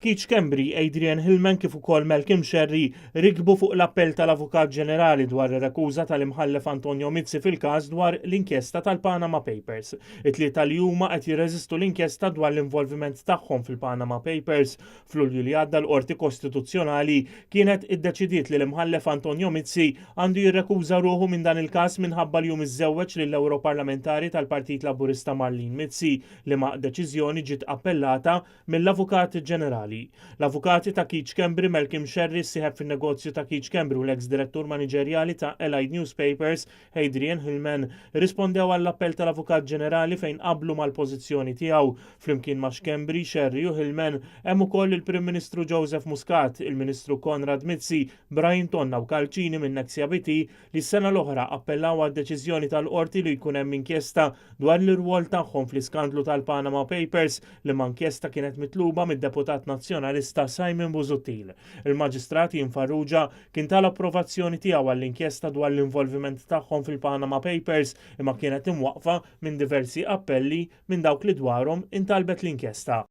Keith Schembri, Adrian Hillman kif ukoll Malcolm Scerri rikbu fuq l-appell tal-Avukat Ġenerali dwar ir-rekuża tal-Imħallef Antonio Mizzi fil-każ dwar l-inkjesta tal-Panama Papers. It-tlieta li huma qed jirreżistu l-inkjesta dwar l-involviment tagħhom fil-Panama Papers. F'Lulju li għadda l-Qorti Kostituzzjonali kienet iddeċidiet li l-Imħallef Antonio Mizzi għandu jirrekuża ruħu minn dan il-każ minħabba li hu miżżewweġ lill-Ewroparlamentari tal-Partit Laburista Marlene Mizzi, liema deċiżjoni ġiet appellata mill-Avukat Ġenerali. L-avukati ta' Keith Schembri, Malcolm Scerri, sieħeb fin-negozju ta' Keith Schembri u l-eks direttur maniġerjali ta' Allied Newspapers, Adrian Hillman, irrispondew għall-appell tal-Avukat Ġenerali fejn qablu mal-pożizzjoni tiegħu. Flimkien ma' Schembri, Scerri u Hillman hemm ukoll il-Prim Ministru Joseph Muscat, il-Ministru Konrad Mizzi, Brian Tonna u Karl Cini minn Nexia BT li s-sena l-oħra appellaw għad-deċiżjoni tal-Qorti li jkun hemm inkjesta dwar l-irwol tagħhom fl-iskandlu tal-Panama Papers, liema inkjesta kienet mitluba mid-deputat Nazzjonalista Simon Busuttil. Il-Maġistrat Ian Farrugia kien ta l-approvazzjoni tiegħu għall-inkjesta dwar l-involviment tagħhom fil-Panama Papers imma kienet imwaqqfa minn diversi appelli minn dawk li dwarhom intalbet l-inkjesta.